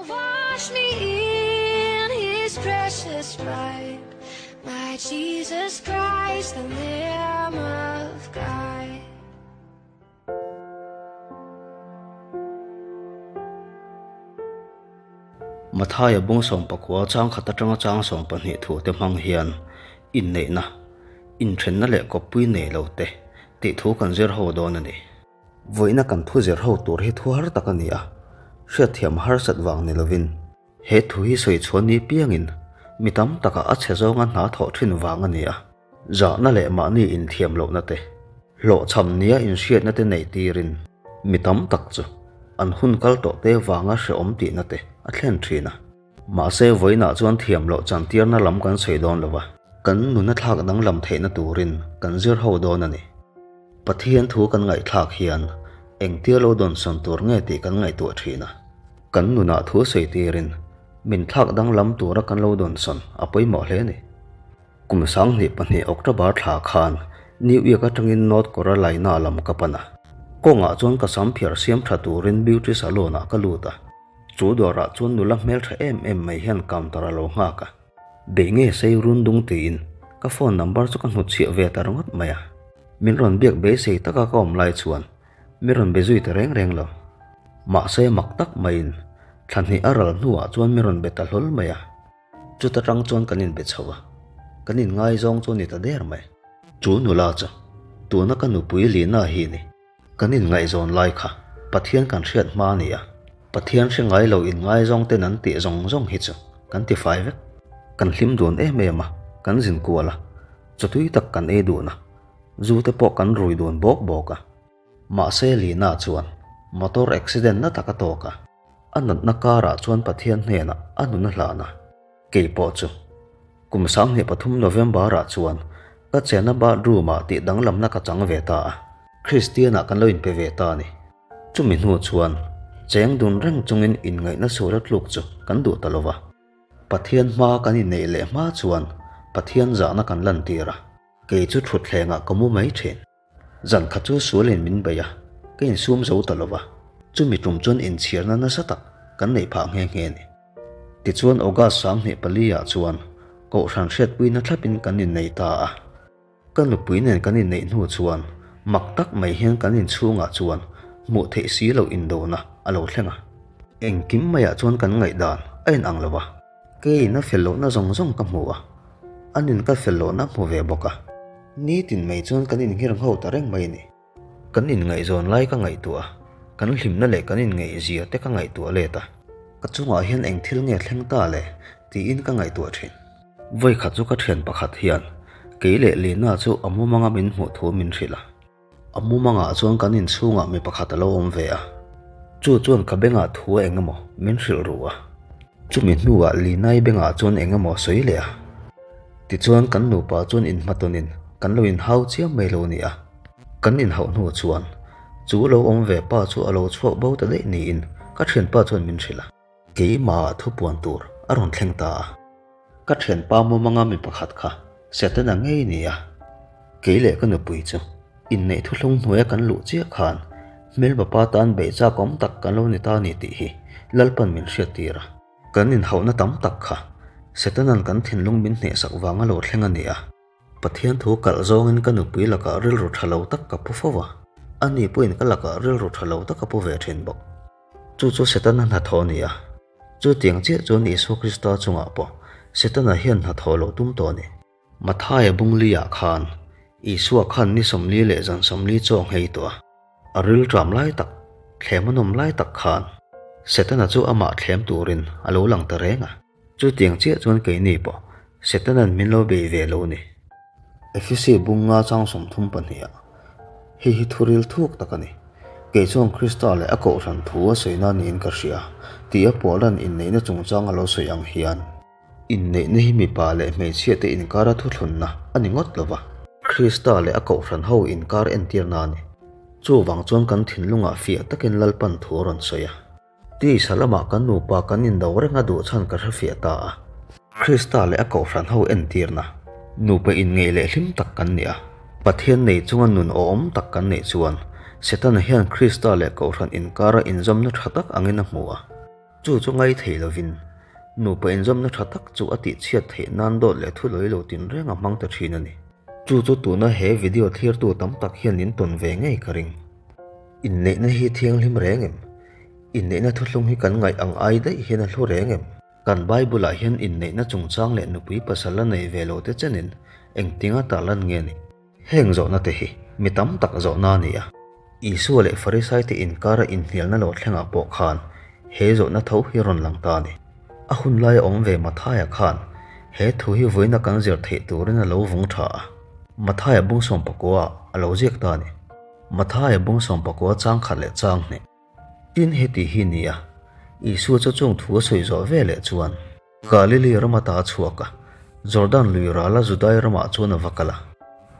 Wash me in his precious blood, my Jesus Christ, the Lamb of God. Mathaia bung sawmpakua chang khat atanga chang 12 thu te hmang hian inneihna, inthenna leh kawppui nei lo te tih thu kan zir ho dawn a ni. Vawiina kan thu zir ho tur hi thu har tak a ni a, hriatthiam harsat vang ni lovin he thu hi sawi chhuan ni piangin mi tam takah a chhe zawnga hna thawh thin vang a ni a, zahna leh mahni inthiam lohna te, hlawhchham nia inhriatna te neih tirin mi tam tak chu an hun kal tawh te vanga hrehawm tihna te a thlen thin a. Mahse vawiinah chuan thiam loh chantirna lam kan sawi dawn lo va, kan nuna thlak danglam theihna turin kan zir ho dawn a ni. Pathian thu kan ngaihthlak hian engtia lo dawnsawn tur nge tih kan ngaihtuah thin a. Kan nunah thu sawi tirin min thlak danglam tura kan lo dawnsawn a pawimawh hle a ni. Kum 2002 October thla khan New York atangin North Carolina lam ka pan a. Kawngah chuan ka sam phiar siam tha turin beauty salon ah ka lut a. Chu dawrah chuan nula hmeltha em em mai hian counter a lo nghak a. Beih nge sei run dung tiin ka phone number chu ka hnutchhiah ve ta ringawt mai a. Min rawn biak beisei taka ka awm lai chuan mi rawn be zui ta reng reng lo. Mahse mak tak maiin thla hnih a ral hnuah chuan mi rawn be ta hlawl mai a. Chuta tang chuan kan inbe chho a, kan inngaizawng chu a ni ta der mai. Chu nula chu tuna ka nupui Lina hi ni. Kan inngaihzawn lai kha Pathian kan hriat hma a ni a, Pathian hre ngai lo inngaizawng ten an tih zawng zawng hi chu kan ti fai vek. Kan hlim dun em em a, kan zin kual a, chawtui tak kan ei dun a, zu te pawh kan rui dun bawk bawk a. Mahse Lina chuan motor accident na tak a tawk a, a natna karah chuan Pathian hnenah a nun a hlan a, kei pawh chu Kum 23 November-ah chuan ka chenna bathroom-ah tih danglamna ka chang ve ta a, Kristian-ah kan lo inpe ve ta a ni. Chumi hnu chuan cheng dun reng chungin inngaihna suala tluk chu kan duh ta lo va. Pathian hma kan inneih leh hma chuan Pathian zahna kan lantir a, kei chu thutthlengah ka mu mai thin. Zan khat chu sualin min bei a, ka insum zo ta lo va, chumi tum chuan inchhirna nasa tak kan neih phah nghe nghe a ni. Tichuan August 24 ah chuan Kohhran hriatpuina thlapin kan innei ta a. Ka nupui nen kan inneih hnu chuan mak tak mai hian kan inchhungah chuan hmuh theih si loh indona a lo thleng a. Engkim maiah chuan kan ngaihdan a inang lo va. Keiin a fel lohna zawng zawng ka hmu a, a nun ka fel lohna hmu ve bawk a. Nitin mai chuan kan inghir ngho ta reng mai a ni. Kan inngaihzawn lai ka ngaihtuah a, kan hlimna leh kan inngaihzia te ka ngaihtuah let a. Ka chungah hian eng thil nge thleng ta le tiin ka ngaihtuah thin. Vawikhat chu ka thian pakhat hian kei leh Lina chu a mumanga min hmuh thu min hrilh a. A mumangah chuan kan inchhungah mi pakhat a lo awm ve a, chu chuan ka bengah thu eng emaw min hrilh ru a. Chumi hnuah Linai bengah chuan eng emaw a sawi leh a. Tichuan kan nupa chuan inhmatawnin kan lo inhau chiam mai lo ni a. Kan inhauh hnu chuan chu lo awm ve pa chu a lo chhuak bo ta daih niin ka thianpa chuan min hrilh a. Keimah thupuan tur a rawn thleng ta a. Ka thianpa mumanga mi pakhat kha Setana ngei ni a. Kei leh ka nupui chu inneih thuthlung hnuaia kan luh chiah khan hmelbapa tan beih chak awm tak kan lo ni ta ni tih hi Lalpan min hriattir a. Kan inhauhna tam tak kha Setana'n kan thinlung min hnehsak vanga lo thleng a ni a. Pathian thu kalh zawngin ka nupui lakah rilru tha lo tak ka pu fo va, ani pawhin ka lakah rilru tha lo tak a pu ve thin bawk. Chu chu Setana hnathawh a ni a. Chutiang chiah chuan Isua Krista chungah pawh Setana hian hnathawh loh tum tawh a ni. Mathaia bungli-ah khan Isua khan ni 40 leh zan 40 chaw nghei tawh a. A rilṭam lai tak, thlem a nawm lai tak khan Setana chu amah thlem turin a lo lang ta reng a. Chutiang chiah chuan keini pawh Setana'n min lo bei ve lo ni. Efesi bunga chang 32 ah hei hi thuril thuk tak a ni. Kei chuan Krista leh a kohhran thu a sawina niin ka hria tih a Paula'n inneihna chungchang a lo sawi ang hian. Inneihna hi mipa leh hmeichhia te inkara thuthlunna a ni ngawt lo va. Krista leh a kohhran ho inkar entirna a ni. Chuvang chuan kan thinlungah fiah takin Lalpan thu a rawn sawi a. Tisa lamah kan nupa kan indo reng a duh chhan ka hrefiah ta a. Krista leh a kohhran ho entirna, nupa inngeih leh hlim tak kan ni a. Pathian nei chunga nun awhawm tak kan neih chuan, Setana hian Krista leh kohhran inkara inzawmna tha tak angin a hmu a. Chu chu ngai thei lovin, nupa inzawmna tha tak chu a tihchhiat theih nan dawt leh thu lawi lo tinreng a hmang ta thin a ni. Chu chu tuna he video thlirtu tam tak hian in tawn ve ngei ka ring. Inneihna hi thianghlim reng em? Inneihna thuthlung hi kan ngaih ang ai daih hian a hlu reng em? Kan Bible-ah hian inneihna chungchang leh nupui pasal la nei ve lo te chenin engtinga tarlan nge ni? Heng zawhna te hi mi tam tak zawhna a ni a. Isua leh Farisaite inkara inhnialna lo thlengah pawh khan he zawhna tho hi rawn lang ta a ni. A hun laia awm ve Mathaia khan he thu hi vawiina kan zir theih turin a lo vung tha a. Mathaia bung sawmpakua a lo ziak ta a ni. Mathaia bung sawmpakua chang khat leh chang hnih. Tin heti hi ni a, Isua chu chung thu a sawi zawh ve leh chuan Galili ram ata a chhuak a, Jordan lui rala Judai ramah chuan a va kal a.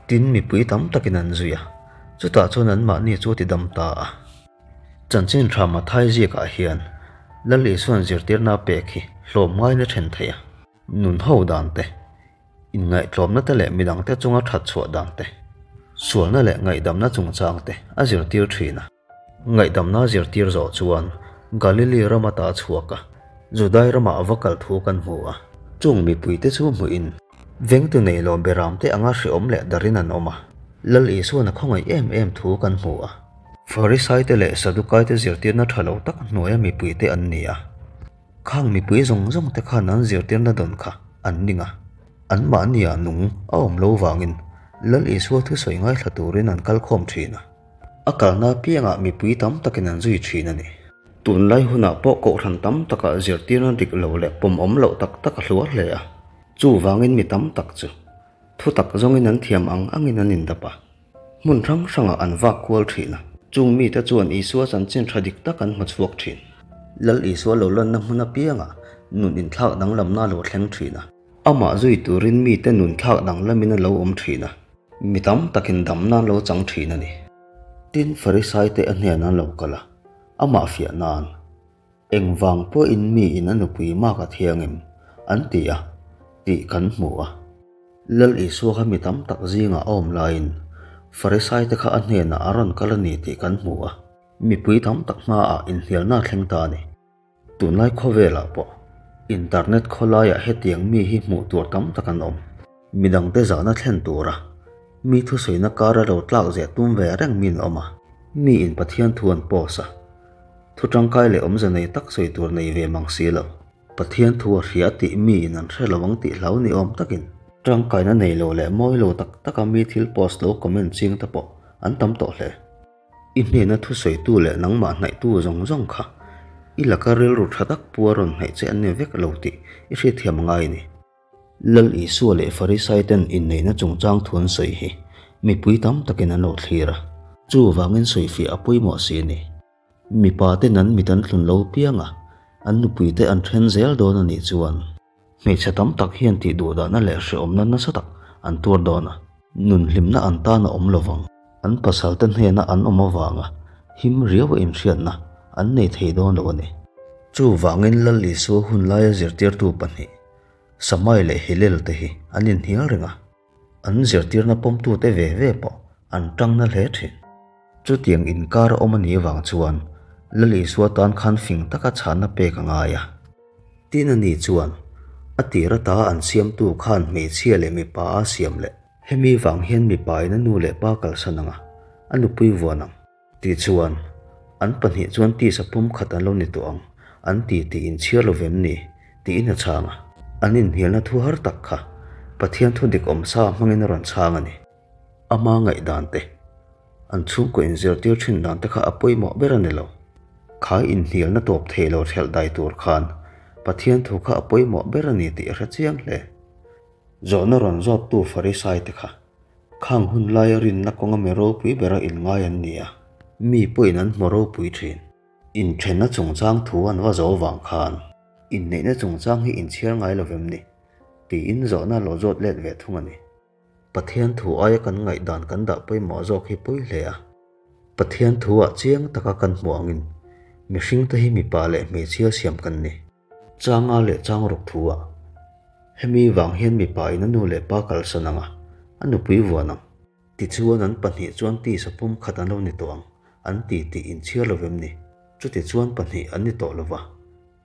Tin mipui tam takin an zui a, chutah chuan anmahni chu a ti dam ta a. Chanchin tha Mathai ziakah hian Lal Isua'n zirtirna a pek hi hlawm ngaiin a then thei a. Nun ho dan te, inngaihtlawmna te leh midangte chunga that chhuah dan te, sualna leh ngaihdamna chungchang te a zirtir thin a. Ngaihdamna zirtir zawh chuan Galili ram ata a chhuak a, Judai ramah a va kal thu kan hmu a. Chung mipuite chu hmuhin vengtu nei lo beramte anga hreawm leh darin an awm a, Lal Isuan a khawngaih em em thu kan hmu a. Farisaite leh Sadukaite zirtirna tha lo tak hnuaia mipuite an ni a. Khang mipui zawng zawng te khan an zirtirna dawn kha an ning a, anmahnia nung a awm lo vangin Lal Isua thusawi ngaithla turin an kal khawm thin a. A kalna apiangah mipui tam takin an zui thin a ni. Tunlai hunah pawh kohhran tam takah zirtirna dik lo leh pawmawm loh tak tak a hluar hle a, chuvangin mi tam tak chu thu tak zawngin an thiam ang angin an indap a, hmun hrang hrangah an vak kual thin a. Chung mite chuan Isua chanchin tha dik tak an hmu chhuak thin. Lal Isua lo lanna hmun apiangah nun inthlak danglamna a lo thleng thin a. Amah zui turin mite nun thlak danglamin a lo awm thin a, mi tam takin damna an lo chang thin a ni. Tin, Farisaite a hnenah an lo kal a, amah fiah nan, Engvang pawhin miin a nupui mak a thiang em? an ti a, tih kan hmu a. Lal Isua kha mi tam tak zingah a awm laiin Farisaite kha a hnenah a rawn kal a ni tih kan hmu a, mipui tam tak hmaah inhnialna a thleng ta a ni. Tunlai khawvelah pawh internet khawlaiah hetiang mi hi hmuh tur tam tak an awm. Midangte zahna thlen tura mi thusawiina kara lo tlak zeh tum ve reng mi an awm a. Miin Pathian thu an post a, thu tangkai leh awmze nei tak sawi tur nei ve mang si lo. Pathian thu a hria tih miin an hre lo ang tih hlau ni awm takin tangkaina nei lo leh mawi lo tak taka mi thil post lo comment ching te pawh an tam tawh hle. I hnena thusawitu leh nangmah hnaihtu zawng zawng kha i laka rilru tha tak pu a rawn hnaih che an ni vek lo tih i hriatthiam a ngai a ni. Lal Isua leh Farisai ten inneihna chungchang thu an sawi hi mipui tam takin an lo thlir a, chuvangin sawifiah a pawimawh si a ni. Mipa ten an mit an thlun lo piang a, an nupuite an then zel dawn a nih chuan Hmeichhe tam tak hian tih duhdahna leh hrehawmna nasa tak an tuar dawn a, nun hlimna an tan a awm lovang. An pasalte hnena an awm avanga him riau a inhriatna an nei thei dawn lo a ni. Chuvangin Lal Isua hun laia zirtirtu pahnih, Samai leh Hillel te hi an inhnial reng a. An zirtirna pawmtute ve ve pawh an tang na hle thin. Chutiang inkar a awm a nih avang chuan Lal Isua tan khan fing taka chhanna pek a ngai a. Tin a ni chuan a tir ata an siamtu khan hmeichhia leh mipa a siam leh. Hemi vang hian mipa in a nu leh pa kalsan ang a, a nupui vuan ang. Tichuan, an pahnih chuan tisa pum khat an lo ni tawh ang, an ti tih inchhiar lo vem ni? tiin a chhang a. An inhnialna thu har tak kha Pathian thu dik awm sa hmangin a rawn chhang a ni. Ama ngaihdan te, an chhungkaw inzirtir thin dan te kha a pawimawh ber a ni lo. Kha inhnialna tawp thei lo thelh dai tur khan Pathian thu kha a pawimawh ber a ni tih a hre chiang hle. Zawhna rawn zawttu Farisai te kha Khang hun laia rinna kawnga mi ropui bera inngai an ni a, mi pawhin an hmu ropui thin. Inthenna chungchang thu an va zo vang khan. Inneihna chungchang hi inchhiar ngai lo vem ni? tiin zawhna lo zawt let ve thung a ni. Pathian thu aia kan ngaihdan kan dah pawimawh zawk hi pawi hle a. Pathian thu-ah chiang taka kan hmuh angin mihringte hi mipa leh hmeichhia siam kan ni. Changa leh changruk thu-ah hemi vang hian mipa in a nu leh pa kalsan ang a, a nupui vuan ang. Tichuan an pahnih chuan tisa pum khat an lo ni tawh ang, an ti tih inchhiar lo vem ni? Chutichuan pahnih an ni tawh lo va.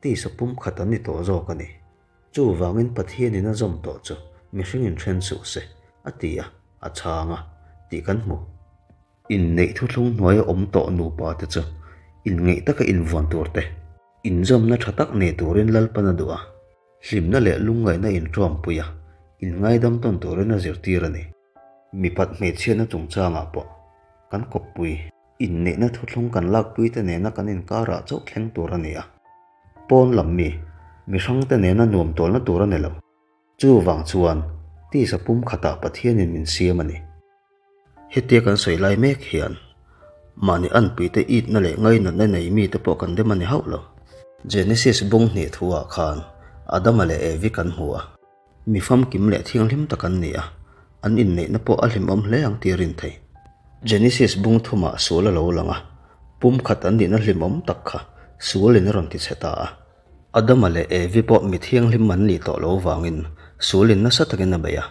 Tisa pumkhat an ni tawh zawk a ni. Chuvangin Pathianin a zawm tawh chu mihringin then suh se, a ti a, a chhang a, tih kan hmu. Inneih thuthlung hnuaia awm tawh nupa te chu inngeih taka invuan tur te, inzawmna tha tak nei turin Lalpan a duh a, hlimna leh lungngaihna inṭawmpui a, inngaidam tawn turin a zirtir a ni. Mipat hmeichhiatna chungchangah pawh kan kawppui inneihna thuthlung kan lakpui te nena kan inkarah chauh thleng tur a ni a, pawn lam mi, mihrangte nena nuam tawlna tur a ni lo. Chuvang chuan tisa pumkhatah Pathianin min siam a ni. Hetia kan sawi lai mek hian mahni anpuite itna leh ngainatna nei mite pawh kan dem a ni hauh lo. Genesis bung hnih thuah khan Adama leh Evi kan hmu a, mi famkim leh thianghlim tak an ni a, an inneihna pawh a hlimawm hle ang tih a rin theih. Genesis bung thumah sual a lo lang a, pumkhat an nihna hlimawm tak kha sualin a rawn tichhe ta a. Adama leh Evi pawh mi thianghlim an nih tawh lo vangin sulin nasa takin a bei a.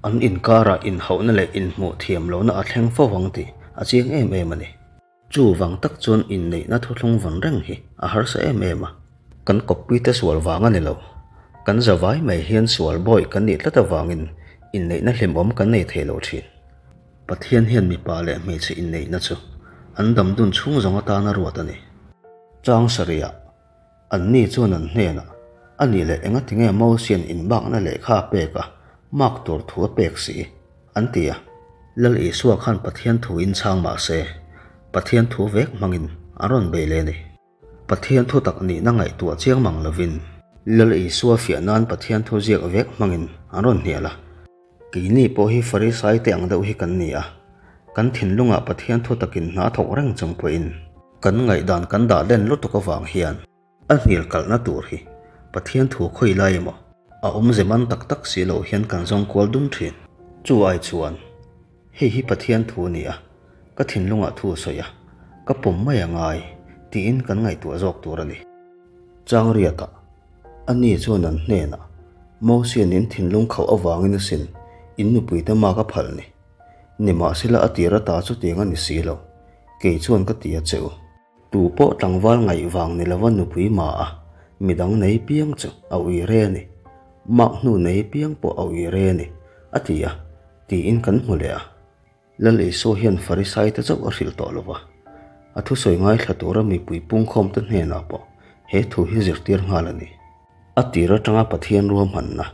An inkarah inhauhna leh inhmuh thiam lohna a thleng fo ang tih a chiang em em a ni. Chuvang tak chuan inneihna thuthlung vawn reng hi a harsa em em a. Kan kawppuite sual vang a ni lo. Kan zavai mai hian sual bawi kan nih tlat avangin inneihna hlimawm kan nei thei lo thin. Pathian hian mipa leh hmeichhe inneihna chu an damdun chhung zawng atana ruat a ni. Chang sarihah Anni chuan an hnenah, A nih leh engati nge Mosian inbakna lehkha a pek a, mark tur thu a pek si? an ti a. Lal Isua khan Pathian thu in chhang mah se, Pathian thu vek hmangin an rawn bei leh a ni. Pathian thu tak nihna ngaihtuah chiang mang lovin, Lal Isua fiah nan Pathian thu ziak vek hmangin an rawn hnial a. Keini pawh hi Farisai te ang deuh hi kan ni a, kan thinlungah Pathian thu takin hna thawk reng chung pawhin kan ngaihdan kan dah len lutuk avang hian a hnial kalhna tur hi Pathian thu khawi lai emaw a awmze man tak tak si lo hian kan zawng kual dum thin. Chu ai chuan hei hi Pathian thu a ni a, ka thinlungah thu a sawi a, ka pawm mai a ngai tiin kan ngaihtuah zawk tur a ni. Changriatah Ani chuan an hnenah, Mosian in thinlung khauh avangin asin in nupuite mak a phal ni. Nimahsela a tir ata chutiang a ni si lo, kei chuan ka ti a che u. Tu pawh tlangval ngaih vang ni lova nupui ma a, midang nei piang chu a ui re a ni. Mak hnu nei piang pawh a ui re a ni, a ti a, tiin kan hmu leh a. Lal Isua hian Farisaite chauh a hrilh tawh lo va, a thusawi ngaithla tura mipui pungkhawmte hnenah pawh he thu hi zirtir nghal a ni. A tir atanga Pathian ruahmanna,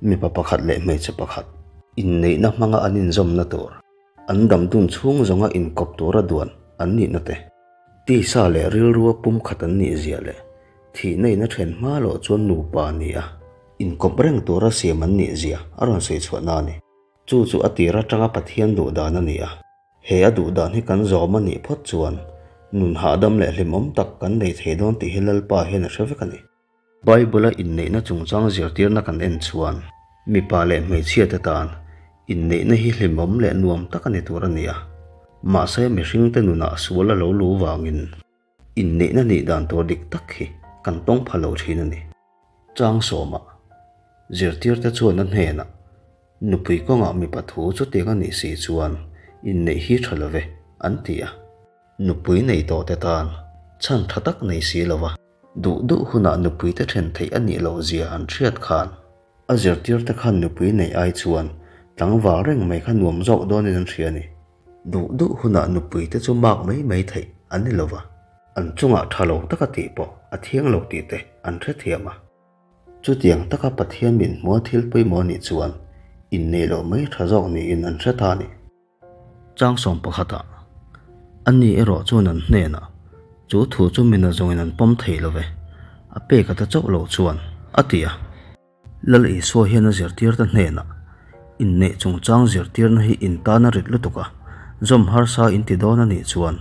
mipa pakhat leh hmeichhe pakhat inneihna hmanga an inzawmna tur, an damdun chhung zawnga inkawp tura duan an nihna te, tisa leh rilrua pumkhat an nih zia leh thihna in a then hma loh chuan nupa ni a inkawp reng tura siam an nih zia a rawn sawi chhuahna a ni. Chu chu a tir atanga Pathian duh dan a ni a, he a duh dan hi kan zawm a nih phawt chuan nun hahdam leh hlimawm tak kan nei thei dawn tih hi Lalpa hian a hre vek a ni. Bible-a inneihna chungchang zirtirna kan en chuan mipa leh hmeichhiate tan inneihna hi hlimawm leh nuam tak a ni tur a ni a, mahse mihringte nunah sual a lo lu vangin inneihna nih dan tur dik tak hi kan tawng pha lo thin a ni. Chang sawmah, zirtirte chuan a hnenah, Nupui kawngah mipa thu chutiang a nih si chuan inneih hi tha lo ve, an ti a. Nupui nei tawhte tan chhan tha tak nei si lo va, duh duh hunah nupuite then theih a nih loh zia an hriat khan, a zirtirte khan nupui neih ai chuan tlangval reng mai kha nuam zawk dawnin an hria a ni. Duh duh hunah nupuite chu mak mai mai theih an ni lo va, an chungah tha lo taka tih pawh a thiang lo tih te an hrethiam a. Chutiang taka Pathian min hmua thil pawimawh nih chuan inneih loh mai tha zawk niin an hre ta a ni. Chang sawm pakhatah, Ani erawh chuan an hnenah, Chu thu chu mina zawngin an pawm thei lo ve, a pek ata chauh lo chuan, a ti a. Lal Isua hian a zirtirte hnenah, Inneih chungchang zirtirna hi in tan a rit lutuk a, zawm harsa in ti dawn a nih chuan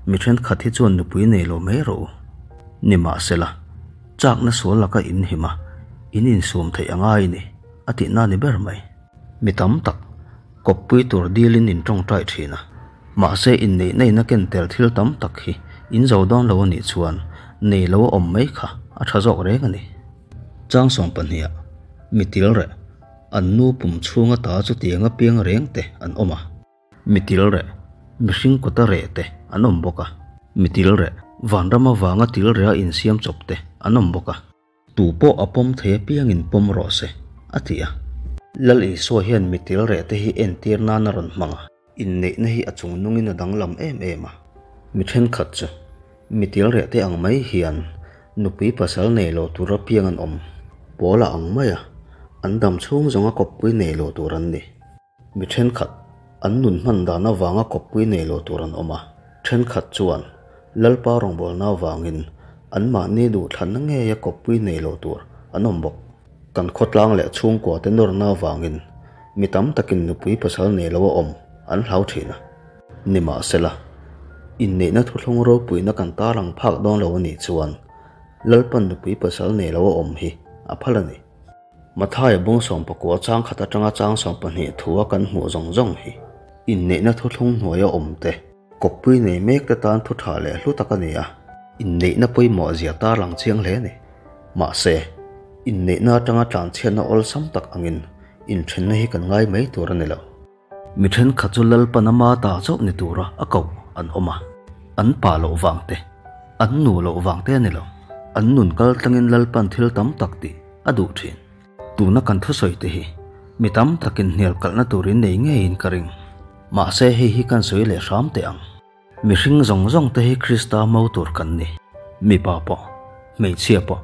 mi thenkhat hi chuan nupui nei lo mai rawh u. Nimahsela, chakna sual laka in him a, in insum theih a ngai ni, a tihna ni ber mai. Mi tam tak, kawppui tur dilin in tawngtai thin a, mahse inneihna in a ken tel thil tam tak hi in zo dawn lo a nih chuan nei lo a awm mai kha a tha zawk reng a ni. Chang sawm pahniha mi til reh, an nu pum chhunga ta chutiang a piang reng te an awm a. Mi til reh, mihring kuta reh te an awm bawk a. Mi til reh. Vanram avanga tilrea insiam chawp te an awm bawk a. Tu pawh a pawm thei apiangin pawm rawh se, a ti a. Lal Isua hian mi tilreh te hi entir nan a rawn hmang a. Inneihna hi a chung nungin a danglam em em a. Mi thenkhat chu mi tilreh te ang mai hian nupui pasal nei lo tur apiang an awm. Pawl a ang mai a, an dam chhung zawnga kawppui nei lo tur an ni. Mi thenkhat an nun hman dan avanga kawppui nei lo tur an awm a, thenkhat chuan Lalpa rawngbawlna avangin anmahni duhthlanna ngeia kawppui nei lo tur an awm bawk. Kan khawtlang leh chhungkua te nawrna avangin mi tam takin nupui pasal nei lo a awm an hlau thin a. Nimahsela, inneihna thuthlung ropuina kan tarlang phak dawn lo a nih chuan Lalpan nupui pasal nei lo a awm hi a phal a ni. Mathaia bung sawmpakua chang khat atanga chang 12 thua kan hmuh zawng zawng hi inneihna thuthlung hnuaia awm te, kawppui nei mek te tan thu tha leh hlu tak a ni a. Inneihna pawimawh zia tarlang chiang hle a ni. Mahse, inneihna atanga tlanchhiatna awlsam tak angin inthenna hi kan ngai mai tur a ni lo. Mi thenkhat chu Lalpan ama ta chauh ni tura a koh an awm a, an pa loh vang te, an nu loh vang te a ni lo. An nun kal tlangin Lalpan thil tam tak tih a duh thin. Tuna kan thusawi te hi mi tam takin hnial kalhna turin nei ngeiin ka ring. Mahse hei hi kan sawi leh hram teh ang. Mihring zawng zawng te hi Krista mo tur kan ni. Mipa pawh, hmeichhia pawh,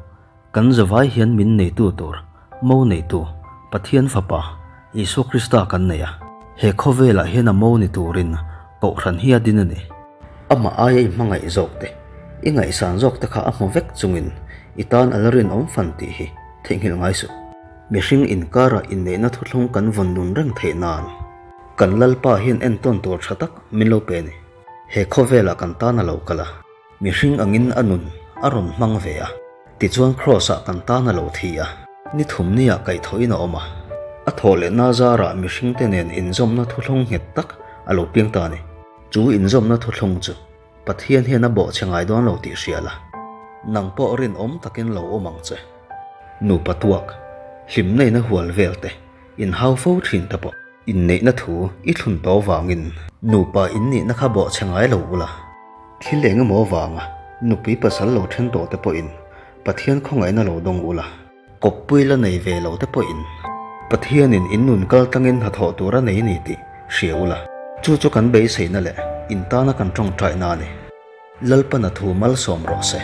kan zavai hian min neitu tur, mo neitu, Pathian Fapa, Isua Krista kan nei a. He khawvelah hian a mo ni turin Kohhran hi a din a ni. Amah aia i hmangaih zawk te, i ngaihsan zawk te kha a hmu vek chungin i tan a la rinawm fan tih hi theihnghilh ngai suh. Mihring inkarah inneihna thuthlung kan vawn nun reng theih nan Kan Lalpa hian entawn tur tha tak min lo pe a ni. He khawvelah kan tan a lo kal a, mihring angin a nun a rawn hmang ve a, tichuan Kraws-ah kan tan a lo thi a, ni thumniah kaihthawhin a awm a, a thawh lehna zarah mihringte nen inzawmna thuthlung nghet tak a lo piang ta a ni. Chu inzawmna thuthlung chu Pathian hian a bawhchhe ngai dawn lo tih hria la, nang pawh rinawm takin lo awm ang che. Nupa tuak, hlimna in a hual vel te, inhau fo thin te pawh. Inneihna thu i thlun tawh vangin nupa innihna kha bawhchhe ngai lo ula. Thil eng emaw vanga nupui pasal lo then tawh te pawhin Pathian khawngaihna lo dawng ula. Kawppui la nei ve lo te pawhin Pathianin in nun kal tlangin hnathawh tur a nei ni tih hria ula. Chu chu kan beiseina leh in tana kan tawngtaina a ni. Lalpana thu malsawm rawh se.